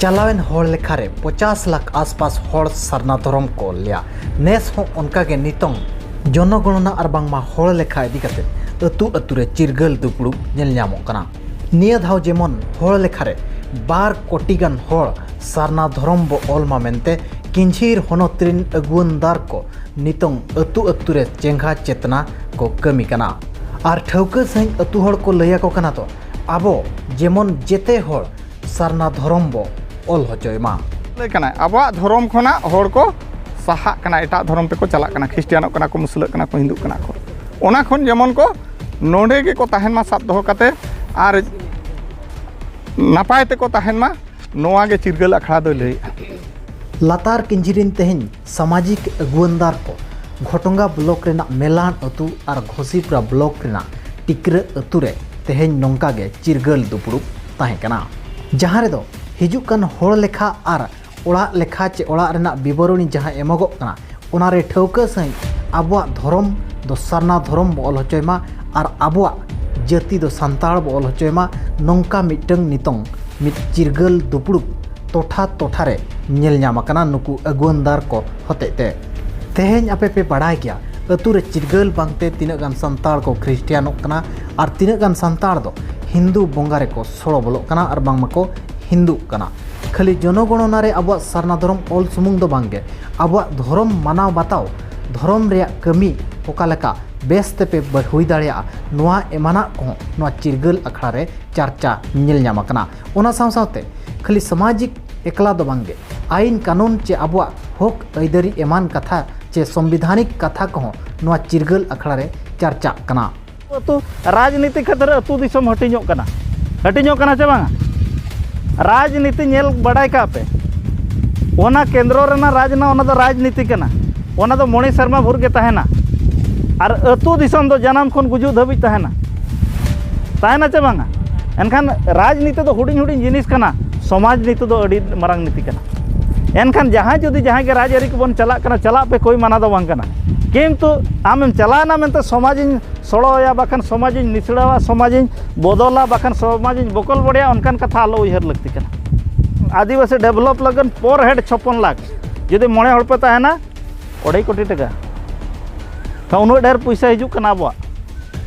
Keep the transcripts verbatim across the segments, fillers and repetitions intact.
ᱪᱟᱞᱟᱣᱮᱱ ᱦᱚᱲ ᱞᱮᱠᱷᱟ ᱨᱮ ᱯᱚᱪᱟᱥ ᱞᱟᱠᱷ ᱟᱥᱯᱟᱥ ᱦᱚᱲ ᱥᱟᱨᱱᱟ ᱫᱷᱚᱨᱚᱢ ᱠᱚ ᱞᱟᱹᱭᱟ᱾ ᱱᱮᱥ ᱦᱚᱸ ᱚᱱᱠᱟ ᱜᱮ ᱱᱤᱛᱚᱝ ᱡᱚᱱᱚᱜᱚᱬᱚᱱᱟ ᱟᱨ ᱵᱟᱝᱢᱟ ᱦᱚᱲ ᱞᱮᱠᱷᱟ ᱤᱫᱤ ᱠᱟᱛᱮ ᱟᱹᱛᱩ ᱟᱹᱛᱩ ᱨᱮ ᱪᱤᱨᱜᱟᱹᱞ ᱫᱩᱯᱲᱩᱵ ᱧᱮᱞ ᱧᱟᱢᱚᱜ ᱠᱟᱱᱟ᱾ ᱱᱤᱭᱟᱹ ᱫᱷᱟᱣ ᱡᱮᱢᱚᱱ ᱦᱚᱲ ᱞᱮᱠᱷᱟ ᱨᱮ ᱵᱟᱨ ᱠᱳᱴᱤ ᱜᱟᱱ ᱦᱚᱲ ᱥᱟᱨᱱᱟ ᱫᱷᱚᱨᱚᱢ ᱵᱚ ᱚᱞ ᱢᱟ ᱢᱮᱱᱛᱮ ᱠᱤᱧᱡᱷᱤᱨ ᱦᱚᱱᱚᱛ ᱨᱤᱱ ᱟᱹᱜᱩᱣᱟᱹᱱᱫᱟᱨ ᱠᱚ ᱱᱤᱛᱚᱝ ᱟᱹᱛᱩ ᱟᱹᱛᱩ ᱨᱮ ᱪᱮᱸᱜᱷᱟ ᱪᱮᱛᱱᱟ ᱠᱚ ᱠᱟᱹᱢᱤ ᱠᱟᱱᱟ᱾ ᱟᱨ ᱴᱷᱟᱹᱣᱠᱟᱹ ᱥᱟᱺᱦᱤᱡ ᱟᱹᱛᱩ ᱦᱚᱲ ᱠᱚ ᱞᱟᱹᱭ ᱟᱠᱚ ᱠᱟᱱᱟ ᱫᱚ, ᱟᱵᱚ ᱡᱮᱢᱚᱱ ᱡᱮᱛᱮ ᱦᱚᱲ ᱥᱟᱨᱱᱟ ᱫᱷᱚᱨᱚᱢ ᱵᱚ ᱚᱞ ᱦᱚᱪᱚᱭ ᱢᱟ᱾ ᱞᱟᱹᱭ ᱠᱟᱱᱟᱭ, ᱟᱵᱚᱣᱟᱜ ᱫᱷᱚᱨᱚᱢ ᱠᱷᱚᱱᱟᱜ ᱦᱚᱲ ᱠᱚ ᱥᱟᱦᱟᱜ ᱠᱟᱱᱟ, ᱮᱴᱟᱜ ᱫᱷᱚᱨᱚᱢ ᱛᱮᱠᱚ ᱪᱟᱞᱟᱜ ᱠᱟᱱᱟ, ᱠᱷᱨᱤᱥᱴᱤᱭᱟᱱᱚᱜ ᱠᱟᱱᱟ ᱠᱚ, ᱢᱩᱥᱞᱟᱹᱜ ᱠᱟᱱᱟ ᱠᱚ, ᱦᱤᱱᱫᱩᱜ ᱠᱟᱱᱟ ᱠᱚ᱾ ᱚᱱᱟ ᱠᱷᱚᱱ ᱡᱮᱢᱚᱱ ᱠᱚ ᱱᱚᱰᱮ ᱜᱮᱠᱚ ᱛᱟᱦᱮᱱ ᱢᱟ ᱥᱟᱵ ᱫᱚᱦᱚ ᱠᱟᱛᱮ, ᱟᱨ ᱱᱟᱯᱟᱭ ᱛᱮᱠᱚ ᱛᱟᱦᱮᱱ ᱢᱟ, ᱱᱚᱣᱟ ᱜᱮ ᱪᱤᱨᱜᱟᱹᱞ ᱟᱠᱷᱲᱟ ᱫᱚᱭ ᱞᱟᱹᱭᱮᱫᱼᱟ᱾ ᱞᱟᱛᱟᱨ ᱠᱤᱧᱡᱷᱤᱨᱤᱱ ᱛᱮᱦᱮᱧ ᱥᱟᱢᱟᱡᱤᱠ ᱟᱹᱜᱩᱣᱟᱹᱱᱫᱟᱨ ᱠᱚ ᱜᱷᱚᱴᱚᱝᱜᱟ ᱵᱞᱚᱠ ᱨᱮᱱᱟᱜ ᱢᱮᱞᱟᱱ ᱟᱹᱛᱩ ᱟᱨ ᱜᱷᱚᱥᱤᱯᱩᱨᱟ ᱵᱞᱚᱠ ᱨᱮᱱᱟᱜ ᱴᱤᱠᱨᱟᱹ ᱟᱹᱛᱩ ᱨᱮ ᱛᱮᱦᱮᱧ ᱱᱚᱝᱠᱟ ᱜᱮ ᱪᱤᱨᱜᱟᱹᱞ ᱫᱩᱯᱲᱩᱵ ᱛᱟᱦᱮᱸ ᱠᱟᱱᱟ, ᱡᱟᱦᱟᱸ ᱨᱮᱫᱚ ᱦᱤᱡᱩᱜ ᱠᱟᱱ ᱦᱚᱲ ᱞᱮᱠᱷᱟ ᱟᱨ ᱚᱲᱟᱜ ᱞᱮᱠᱷᱟ ᱪᱮ ᱚᱲᱟᱜ ᱨᱮᱱᱟᱜ ᱵᱤᱵᱚᱨᱚᱬᱤ ᱡᱟᱦᱟᱸ ᱮᱢᱚᱜᱚᱜ ᱠᱟᱱᱟ, ᱚᱱᱟᱨᱮ ᱴᱷᱟᱹᱣᱠᱟᱹ ᱥᱟᱺᱦᱤᱡ ᱟᱵᱚᱣᱟᱜ ᱫᱷᱚᱨᱚᱢ ᱫᱚ ᱥᱟᱨᱱᱟ ᱫᱷᱚᱨᱚᱢ ᱵᱚ ᱚᱞ ᱦᱚᱪᱚᱭ ᱢᱟ ᱟᱨ ᱟᱵᱚᱣᱟᱜ ᱡᱟᱹᱛᱤ ᱫᱚ ᱥᱟᱱᱛᱟᱲ ᱵᱚ ᱚᱞ ᱦᱚᱪᱚᱭ ᱢᱟ, ᱱᱚᱝᱠᱟ ᱢᱤᱫᱴᱟᱝ ᱱᱤᱛᱚᱝ ᱢᱤᱫ ᱪᱤᱨᱜᱟᱹᱞ ᱫᱩᱯᱲᱩᱵ ᱴᱚᱴᱷᱟ ᱴᱚᱴᱷᱟ ᱨᱮ ᱧᱮᱞ ᱧᱟᱢ ᱟᱠᱟᱱᱟ ᱱᱩᱠᱩ ᱟᱹᱜᱩᱣᱟᱹᱱᱫᱟᱨ ᱠᱚ ᱦᱚᱛᱮᱡ ᱛᱮ᱾ ᱛᱮᱦᱮᱧ ᱟᱯᱮ ᱯᱮ ᱵᱟᱲᱟᱭ ᱜᱮᱭᱟ, ᱟᱹᱛᱩ ᱨᱮ ᱪᱤᱨᱜᱟᱹᱞ ᱵᱟᱝᱛᱮ ᱛᱤᱱᱟᱹᱜ ᱜᱟᱱ ᱥᱟᱱᱛᱟᱲ ᱠᱚ ᱠᱷᱨᱤᱥᱴᱤᱭᱟᱱᱚᱜ ᱠᱟᱱᱟ ᱟᱨ ᱛᱤᱱᱟᱹᱜ ᱜᱟᱱ ᱥᱟᱱᱛᱟᱲ ᱫᱚ ᱦᱤᱱᱫᱩ ᱵᱚᱸᱜᱟ ᱨᱮᱠᱚ ᱥᱚᱲᱚ ᱵᱚᱞᱚᱜ ᱠᱟᱱᱟ ᱟᱨ ᱵᱟᱝᱢᱟ ᱠᱚ ᱦᱤᱱᱫᱩᱜ ᱠᱟᱱᱟ᱾ ᱠᱷᱟᱹᱞᱤ ᱡᱚᱱᱚᱜᱚᱬᱚᱱᱟ ᱨᱮ ᱟᱵᱚᱣᱟᱜ ᱥᱟᱨᱱᱟ ᱫᱷᱚᱨᱚᱢ ᱚᱞ ᱥᱩᱢᱩᱝ ᱫᱚ ᱵᱟᱝᱜᱮ, ᱟᱵᱚᱣᱟᱜ ᱫᱷᱚᱨᱚᱢ ᱢᱟᱱᱟᱣ ᱵᱟᱛᱟᱣ, ᱫᱷᱚᱨᱚᱢ ᱨᱮᱭᱟᱜ ᱠᱟᱹᱢᱤ ᱚᱠᱟ ᱞᱮᱠᱟ ᱵᱮᱥ ᱛᱮᱯᱮ ᱵᱟᱹ-, ᱦᱩᱭ ᱫᱟᱲᱮᱭᱟᱜᱼᱟ, ᱱᱚᱣᱟ ᱮᱢᱟᱱᱟᱜ ᱠᱚᱦᱚᱸ ᱱᱚᱣᱟ ᱪᱤᱨᱜᱟᱹᱞ ᱟᱠᱷᱲᱟ ᱨᱮ ᱪᱟᱨᱪᱟ ᱧᱮᱞ ᱧᱟᱢ ᱟᱠᱟᱱᱟ᱾ ᱚᱱᱟ ᱥᱟᱶ ᱥᱟᱶᱛᱮ ᱠᱷᱟᱹᱞᱤ ᱥᱟᱢᱟᱡᱤᱠ ᱮᱠᱞᱟ ᱫᱚ ᱵᱟᱝᱜᱮ, ᱟᱹᱭᱤᱱ ᱠᱟᱹᱱᱩᱱ ᱪᱮ ᱟᱵᱚᱣᱟᱜ ᱦᱚᱠ ᱟᱹᱭᱫᱟᱹᱨᱤ ᱮᱢᱟᱱ ᱠᱟᱛᱷᱟ ᱪᱮ ᱥᱚᱝᱵᱤᱫᱷᱟᱱᱤᱠ ᱠᱟᱛᱷᱟ ᱠᱚᱦᱚᱸ ᱱᱚᱣᱟ ᱪᱤᱨᱜᱟᱹᱞ ᱟᱠᱷᱲᱟ ᱨᱮ ᱪᱟᱨᱪᱟᱜ ᱠᱟᱱᱟ᱾ ᱟᱹᱛᱩ ᱨᱟᱡᱽᱱᱤᱛᱤ ᱠᱷᱟᱹᱛᱤᱨ ᱟᱹᱛᱩ ᱫᱤᱥᱚᱢ ᱦᱟᱹᱴᱤᱧᱚᱜ ᱠᱟᱱᱟ, ᱦᱟᱹᱴᱤᱧᱚᱜ ᱠᱟᱱᱟ ᱪᱮ ᱵᱟᱝᱟ? ᱨᱟᱡᱽᱱᱤᱛᱤ ᱧᱮᱞ ᱵᱟᱲᱟᱭ ᱠᱟᱜ ᱯᱮ, ᱚᱱᱟ ᱠᱮᱱᱫᱨᱚ ᱨᱮᱱᱟᱜ ᱨᱟᱡᱽ ᱨᱮᱱᱟᱜ ᱚᱱᱟ ᱫᱚ ᱨᱟᱡᱽᱱᱤᱛᱤ ᱠᱟᱱᱟ, ᱚᱱᱟ ᱫᱚ ᱢᱚᱬᱮ ᱥᱮᱨᱢᱟ ᱵᱷᱳᱨ ᱜᱮ ᱛᱟᱦᱮᱱᱟ᱾ ᱟᱨ ᱟᱹᱛᱩ ᱫᱤᱥᱚᱢ ᱫᱚ ᱡᱟᱱᱟᱢ ᱠᱷᱚᱱ ᱜᱩᱡᱩᱜ ᱫᱷᱟᱹᱵᱤᱡ ᱛᱟᱦᱮᱱᱟ, ᱛᱟᱦᱮᱱᱟ ᱪᱮ ᱵᱟᱝᱟ? ᱮᱱᱠᱷᱟᱱ ᱨᱟᱡᱽᱱᱤᱛᱤ ᱫᱚ ᱦᱩᱰᱤᱧ ᱦᱩᱰᱤᱧ ᱡᱤᱱᱤᱥ ᱠᱟᱱᱟ, ᱥᱚᱢᱟᱡᱽ ᱱᱤᱛᱤ ᱫᱚ ᱟᱹᱰᱤ ᱢᱟᱨᱟᱝ ᱱᱤᱛᱤ ᱠᱟᱱᱟ᱾ ᱮᱱᱠᱷᱟᱱ ᱡᱟᱦᱟᱸᱭ ᱡᱩᱫᱤ ᱡᱟᱦᱟᱸᱭ ᱜᱮ ᱨᱟᱡᱽᱟᱹᱨᱤ ᱠᱚᱵᱚᱱ ᱪᱟᱞᱟᱜ ᱠᱟᱱᱟ, ᱪᱟᱞᱟᱜ ᱯᱮ, ᱠᱳᱭ ᱢᱟᱱᱟ ᱫᱚ ᱵᱟᱝ ᱠᱟᱱᱟ, ᱠᱤᱱᱛᱩ ᱟᱢᱮᱢ ᱪᱟᱞᱟᱣᱮᱱᱟ ᱢᱮᱱᱛᱮ ᱥᱚᱢᱟᱡᱽ ᱤᱧ ᱥᱚᱲᱚᱭᱟ, ᱵᱟᱠᱷᱟᱱ ᱥᱚᱢᱟᱡᱽ ᱤᱧ ᱱᱤᱥᱲᱟᱹᱣᱟ, ᱥᱚᱢᱟᱡᱽ ᱤᱧ ᱵᱚᱫᱚᱞᱟ, ᱵᱟᱠᱷᱟᱱ ᱥᱚᱢᱟᱡᱽ ᱤᱧ ᱵᱚᱠᱚᱞ ᱵᱚᱰᱮᱭᱟ, ᱚᱱᱠᱟᱱ ᱠᱟᱛᱷᱟ ᱟᱞᱚ ᱩᱭᱦᱟᱹᱨ ᱞᱟᱹᱠᱛᱤ ᱠᱟᱱᱟ᱾ ᱟᱹᱫᱤᱵᱟᱹᱥᱤ ᱰᱮᱵᱷᱞᱚᱯ ᱞᱟᱹᱜᱤᱫ ᱯᱚᱨ ᱦᱮᱰ ᱪᱷᱚᱯᱚᱱ ᱞᱟᱠᱷ, ᱡᱩᱫᱤ ᱢᱚᱬᱮ ᱦᱚᱲ ᱯᱮ ᱛᱟᱦᱮᱱᱟ, ᱚᱲᱟᱭ ᱠᱳᱴᱤ ᱴᱟᱠᱟ᱾ ᱛᱚ ᱩᱱᱟᱹᱜ ᱰᱷᱮᱨ ᱯᱚᱭᱥᱟ ᱦᱤᱡᱩᱜ ᱠᱟᱱᱟ ᱟᱵᱚᱣᱟᱜ᱾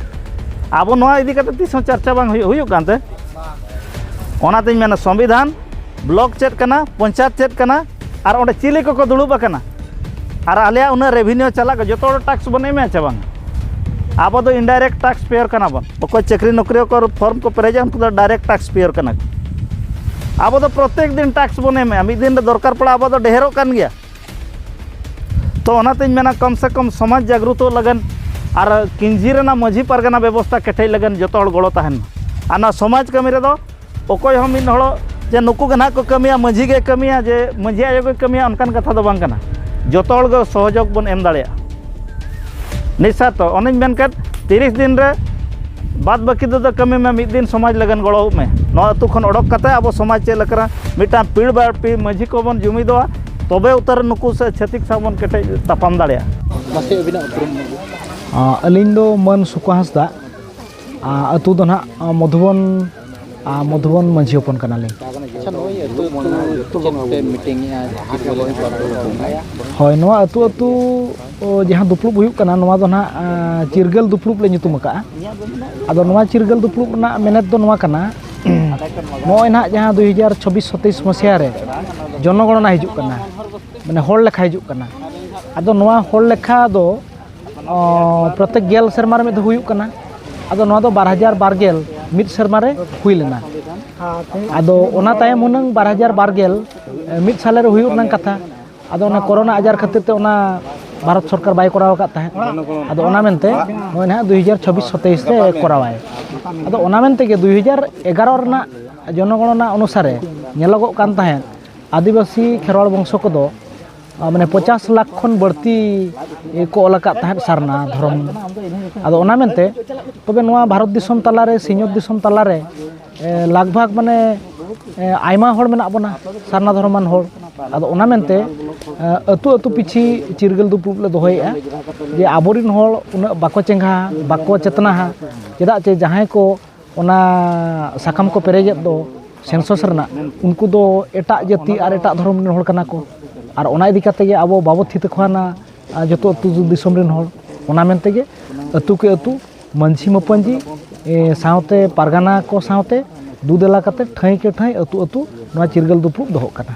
ᱟᱵᱚ ᱱᱚᱣᱟ ᱤᱫᱤ ᱠᱟᱛᱮ ᱛᱤᱥ ᱦᱚᱸ ᱪᱟᱨᱪᱟ ᱵᱟᱝ ᱦᱩᱭᱩᱜ ᱦᱩᱭᱩᱜ ᱠᱟᱱᱛᱮ᱾ ᱚᱱᱟᱛᱤᱧ ᱢᱮᱱᱟ, ᱥᱚᱝᱵᱤᱫᱷᱟᱱ, ᱵᱞᱚᱠ ᱪᱮᱫ ᱠᱟᱱᱟ, ᱯᱚᱧᱪᱟᱭᱮᱛ ᱪᱮᱫ ᱠᱟᱱᱟ, ᱟᱨ ᱚᱸᱰᱮ ᱪᱤᱞᱤ ᱠᱚᱠᱚ ᱫᱩᱲᱩᱵ ᱟᱠᱟᱱᱟ, ᱟᱨ ᱟᱞᱮᱭᱟᱜ ᱩᱱᱟᱹᱜ ᱨᱮᱵᱷᱤᱱᱤᱭᱩ ᱪᱟᱞᱟᱜ ᱠᱟᱱᱟ, ᱡᱚᱛᱚ ᱦᱚᱲ ᱴᱟᱠᱥ ᱵᱚᱱ ᱮᱢᱮᱭᱟ ᱪᱮ ᱵᱟᱝ? ᱟᱵᱚ ᱫᱚ ᱤᱱᱰᱟᱭᱨᱮᱠᱴ ᱴᱟᱠᱥ ᱯᱮᱭᱟᱨ ᱠᱟᱱᱟ ᱵᱚᱱ᱾ ᱚᱠᱚᱭ ᱪᱟᱹᱠᱨᱤ ᱱᱚᱠᱨᱤ ᱠᱚ ᱯᱷᱚᱨᱢ ᱠᱚ ᱯᱮᱨᱮᱡᱟ, ᱩᱱᱠᱩ ᱫᱚ ᱰᱟᱭᱨᱮᱠᱴ ᱴᱟᱠᱥ ᱯᱮᱭᱟᱨ ᱠᱟᱱᱟ ᱠᱚ᱾ ᱟᱵᱚ ᱫᱚ ᱯᱨᱚᱛᱮᱠ ᱫᱤᱱ ᱴᱟᱠᱥ ᱵᱚᱱ ᱮᱢᱮᱜᱼᱟ, ᱢᱤᱫ ᱫᱤᱱ ᱨᱮ ᱫᱚᱨᱠᱟᱨ ᱯᱟᱲᱟᱜ, ᱟᱵᱚ ᱫᱚ ᱰᱷᱮᱨᱚᱜ ᱠᱟᱱ ᱜᱮᱭᱟ᱾ ᱛᱚ ᱚᱱᱟᱛᱤᱧ ᱢᱮᱱᱟ, ᱠᱚᱢ ᱥᱮ ᱠᱚᱢ ᱥᱚᱢᱟᱡᱽ ᱡᱟᱜᱽᱨᱩᱛᱚᱜ ᱞᱟᱹᱜᱤᱫ ᱟᱨ ᱠᱤᱧᱡᱷᱤ ᱨᱮᱱᱟᱜ ᱢᱟᱹᱡᱷᱤ ᱯᱟᱨᱜᱟᱱᱟ ᱵᱮᱵᱚᱥᱛᱷᱟ ᱠᱮᱴᱮᱡ ᱞᱟᱹᱜᱤᱫ ᱡᱚᱛᱚ ᱦᱚᱲ ᱜᱚᱲᱚ ᱛᱟᱦᱮᱱ ᱢᱟ᱾ ᱟᱨ ᱱᱚᱣᱟ ᱥᱚᱢᱟᱡᱽ ᱠᱟᱹᱢᱤ ᱨᱮᱫᱚ ᱚᱠᱚᱭ ᱦᱚᱸ ᱢᱤᱫ ᱦᱚᱲ ᱡᱮ ᱱᱩᱠᱩ ᱜᱮ ᱱᱟᱦᱟᱜ ᱠᱚ ᱠᱟᱹᱢᱤᱭᱟ, ᱢᱟᱹᱡᱷᱤ ᱜᱮ ᱠᱟᱹᱢᱤᱭᱟ, ᱡᱮ ᱢᱟᱹᱡᱷᱤ ᱟᱭᱳ ᱜᱮ ᱠᱟᱹᱢᱤᱭᱟ, ᱚᱱᱠᱟᱱ ᱠᱟᱛᱷᱟ ᱫᱚ ᱵᱟᱝ ᱠᱟᱱᱟ᱾ ᱡᱚᱛᱚ ᱦᱚᱲ ᱜᱮ ᱥᱚᱦᱚᱡᱳᱜᱽ ᱵᱚᱱ ᱮᱢ ᱫᱟᱲᱮᱭᱟᱜᱼᱟ᱾ ᱱᱤᱥᱥᱟᱨᱛᱚ ᱚᱱᱮᱧ ᱢᱮᱱ ᱠᱮᱫ, ᱛᱤᱨᱤᱥ ᱫᱤᱱ ᱨᱮ ᱵᱟᱫ ᱵᱟᱹᱠᱤ ᱫᱚ ᱠᱟᱹᱢᱤ ᱢᱮ, ᱢᱤᱫ ᱫᱤᱱ ᱥᱚᱢᱟᱡᱽ ᱞᱟᱹᱜᱤᱫ ᱜᱚᱲᱚ ᱢᱮ᱾ ᱱᱚᱣᱟ ᱟᱹᱛᱩ ᱠᱷᱚᱱ ᱚᱰᱚᱠ ᱠᱟᱛᱮ ᱟᱵᱚ ᱥᱚᱢᱟᱡᱽ ᱪᱮᱫ ᱞᱮᱠᱟᱨᱮ ᱢᱤᱫᱴᱟᱝ ᱯᱤᱲ ᱵᱟᱨ ᱯᱤᱲ ᱢᱟᱹᱡᱷᱤ ᱠᱚᱵᱚᱱ ᱡᱩᱢᱤᱫᱚᱜᱼᱟ, ᱛᱚᱵᱮ ᱩᱛᱟᱹᱨ ᱱᱩᱠᱩ ᱥᱮ ᱪᱷᱟᱹᱛᱤᱠ ᱥᱟᱶ ᱵᱚᱱ ᱠᱮᱴᱮᱡ ᱛᱟᱯᱟᱢ ᱫᱟᱲᱮᱭᱟᱜᱼᱟ᱾ ᱢᱟᱥᱮ ᱟᱹᱵᱤᱱᱟᱜ ᱩᱯᱨᱩᱢ? ᱟᱹᱞᱤᱧ ᱫᱚ ᱢᱟᱹᱱ ᱥᱩᱠᱩ ᱦᱟᱸᱥᱫᱟ᱾ ᱟᱹᱛᱩ ᱫᱚ ᱱᱟᱦᱟᱜ ᱢᱚᱫᱷᱩᱵᱚᱱ, ᱢᱚᱫᱷᱩᱵᱚᱱ ᱢᱟᱹᱡᱷᱤ ᱦᱚᱯᱚᱱ ᱠᱟᱱᱟᱞᱤᱧ᱾ ᱟᱪᱪᱷᱟ, ᱱᱚᱜᱼᱚᱭ ᱟᱹᱛᱩ ᱟᱹᱛᱩ ᱪᱮᱫ ᱯᱮ ᱢᱤᱴᱤᱝ ᱮᱜᱼᱟ? ᱦᱳᱭ, ᱱᱚᱣᱟ ᱟᱹᱛᱩ ᱟᱹᱛᱩ ᱡᱟᱦᱟᱸ ᱫᱩᱯᱲᱩᱵ ᱦᱩᱭᱩᱜ ᱠᱟᱱᱟ, ᱱᱚᱣᱟ ᱫᱚ ᱱᱟᱦᱟᱜ ᱪᱤᱨᱜᱟᱹᱞ ᱫᱩᱯᱲᱩᱵ ᱞᱮ ᱧᱩᱛᱩᱢ ᱟᱠᱟᱫᱼᱟ᱾ ᱟᱫᱚ ᱱᱚᱣᱟ ᱪᱤᱨᱜᱟᱹᱞ ᱫᱩᱯᱲᱩᱵ ᱨᱮᱱᱟᱜ ᱢᱮᱱᱮᱛ ᱫᱚ ᱱᱚᱣᱟ ᱠᱟᱱᱟ, ᱱᱚᱜᱼᱚᱭ ᱱᱟᱦᱟᱜ ᱡᱟᱦᱟᱸ ᱫᱩᱭ ᱦᱟᱡᱟᱨ ᱪᱷᱚᱵᱵᱤᱥ ᱥᱟᱛᱟᱭᱤᱥ ᱢᱟᱥᱤᱭᱟ ᱨᱮ ᱡᱚᱱᱚᱜᱚᱬᱱᱟ ᱦᱤᱡᱩᱜ ᱠᱟᱱᱟ, ᱢᱟᱱᱮ ᱦᱚᱲ ᱞᱮᱠᱷᱟ ᱦᱤᱡᱩᱜ ᱠᱟᱱᱟ᱾ ᱟᱫᱚ ᱱᱚᱣᱟ ᱦᱚᱲ ᱞᱮᱠᱷᱟ ᱫᱚ ᱚ, ᱯᱨᱚᱛᱮᱠ ᱜᱮᱞ ᱥᱮᱨᱢᱟ ᱨᱮ ᱢᱤᱫ ᱫᱷᱟᱣ ᱦᱩᱭᱩᱜ ᱠᱟᱱᱟ᱾ ᱟᱫᱚ ᱱᱚᱣᱟ ᱫᱚ ᱵᱟᱨ ᱦᱟᱡᱟᱨ ᱵᱟᱨ ᱜᱮᱞ ᱢᱤᱫ ᱥᱮᱨᱢᱟ ᱨᱮ ᱦᱩᱭ ᱞᱮᱱᱟ᱾ ᱟᱫᱚ ᱚᱱᱟ ᱛᱟᱭᱚᱢ ᱦᱩᱱᱟᱹᱝ ᱵᱟᱨ ᱦᱟᱡᱟᱨ ᱵᱟᱨ ᱜᱮᱞ ᱢᱤᱫ ᱥᱟᱞᱮ ᱨᱮ ᱦᱩᱭᱩᱜ ᱨᱮᱱᱟᱜ ᱠᱟᱛᱷᱟ᱾ ᱟᱫᱚ ᱚᱱᱟ ᱠᱳᱨᱳᱱᱟ ᱟᱡᱟᱨ ᱠᱷᱟᱹᱛᱤᱨ ᱛᱮ ᱚᱱᱟ ᱵᱷᱟᱨᱚᱛ ᱥᱚᱨᱠᱟᱨ ᱵᱟᱭ ᱠᱚᱨᱟᱣ ᱟᱠᱟᱫ ᱛᱟᱦᱮᱸᱫ᱾ ᱟᱫᱚ ᱚᱱᱟ ᱢᱮᱱᱛᱮ ᱱᱚᱜᱼᱚᱭ ᱱᱟᱦᱟᱜ ᱫᱩᱭ ᱦᱟᱡᱟᱨ ᱪᱷᱚᱵᱵᱤᱥ ᱥᱟᱛᱟᱭᱤᱥ ᱨᱮ ᱠᱚᱨᱟᱣᱟᱭ᱾ ᱟᱫᱚ ᱚᱱᱟ ᱢᱮᱱᱛᱮ ᱜᱮ ᱫᱩᱭ ᱦᱟᱡᱟᱨ ᱮᱜᱟᱨᱚ ᱨᱮᱱᱟᱜ ᱡᱚᱱᱚᱜᱚᱬᱱᱟ ᱚᱱᱩᱥᱟᱨᱮ ᱧᱮᱞᱚᱜᱚᱜ ᱠᱟᱱ ᱛᱟᱦᱮᱸᱫ, ᱟᱹᱫᱤᱵᱟᱹᱥᱤ ᱠᱷᱮᱨᱣᱟᱲ ᱵᱚᱝᱥᱚ ᱠᱚᱫᱚ ᱟᱨ ᱢᱟᱱᱮ ᱯᱚᱪᱟᱥ ᱞᱟᱠᱷ ᱠᱷᱚᱱ ᱵᱟᱹᱲᱛᱤ ᱠᱚ ᱚᱞ ᱟᱠᱟᱫ ᱛᱟᱦᱮᱸᱫ ᱥᱟᱨᱱᱟ ᱫᱷᱚᱨᱚᱢ᱾ ᱟᱫᱚ ᱚᱱᱟ ᱢᱮᱱᱛᱮ ᱛᱚᱵᱮ ᱱᱚᱣᱟ ᱵᱷᱟᱨᱚᱛ ᱫᱤᱥᱚᱢ ᱛᱟᱞᱟᱨᱮ, ᱥᱤᱧᱚᱛ ᱫᱤᱥᱚᱢ ᱛᱟᱞᱟᱨᱮ, ᱮ, ᱞᱟᱜᱽ ᱵᱷᱟᱜᱽ ᱢᱟᱱᱮ, ᱮ, ᱟᱭᱢᱟ ᱦᱚᱲ ᱢᱮᱱᱟᱜ ᱵᱚᱱᱟ ᱥᱟᱨᱱᱟ ᱫᱷᱚᱨᱚᱢᱟᱱ ᱦᱚᱲ᱾ ᱟᱫᱚ ᱚᱱᱟ ᱢᱮᱱᱛᱮ, ᱮ, ᱟᱹᱛᱩ ᱟᱹᱛᱩ ᱯᱤᱪᱷᱤ ᱪᱤᱨᱜᱟᱹᱞ ᱫᱩᱯᱲᱩᱵ ᱞᱮ ᱫᱚᱦᱚᱭᱮᱫᱼᱟ ᱡᱮ ᱟᱵᱚᱨᱮᱱ ᱦᱚᱲ ᱩᱱᱟᱹᱜ ᱵᱟᱠᱚ ᱪᱮᱸᱜᱷᱟ, ᱵᱟᱠᱚ ᱪᱮᱛᱱᱟᱦᱟ᱾ ᱪᱮᱫᱟᱜ ᱪᱮ ᱡᱟᱦᱟᱸᱭ ᱠᱚ ᱚᱱᱟ ᱥᱟᱠᱟᱢ ᱠᱚ ᱯᱮᱨᱮᱡᱮᱫ ᱫᱚ, ᱥᱮᱱᱥᱟᱥ ᱨᱮᱱᱟᱜ, ᱩᱱᱠᱩ ᱫᱚ ᱮᱴᱟᱜ ᱡᱟᱹᱛᱤ ᱟᱨ ᱮᱴᱟᱜ ᱫᱷᱚᱨᱚᱢ ᱨᱮᱱ ᱦᱚᱲ ᱠᱟᱱᱟ ᱠᱚ᱾ ᱟᱨ ᱚᱱᱟ ᱤᱫᱤ ᱠᱟᱛᱮ ᱜᱮ ᱟᱵᱚ ᱵᱟᱵᱚ ᱛᱷᱤᱛ ᱟᱠᱚᱣᱟ ᱱᱟ, ᱟ, ᱡᱚᱛᱚ ᱟᱹᱛᱩ ᱫᱤᱥᱚᱢ ᱨᱮᱱ ᱦᱚᱲ᱾ ᱚᱱᱟ ᱢᱮᱱᱛᱮ ᱜᱮ ᱟᱹᱛᱩ ᱠᱮ ᱟᱹᱛᱩ, ᱢᱟᱹᱡᱷᱤ ᱢᱟᱯᱟᱹᱡᱷᱤ, ᱮ, ᱥᱟᱶᱛᱮ ᱯᱟᱨᱜᱟᱱᱟ ᱠᱚ ᱥᱟᱶᱛᱮ ᱫᱩ ᱫᱮᱞᱟ ᱠᱟᱛᱮ ᱴᱷᱟᱹᱭ ᱠᱮ ᱴᱷᱟᱹᱭ ᱟᱹᱛᱩ ᱟᱹᱛᱩ ᱱᱚᱣᱟ ᱪᱤᱨᱜᱟᱹᱞ ᱫᱩᱯᱲᱩᱵ ᱫᱚᱦᱚᱜ ᱠᱟᱱᱟ᱾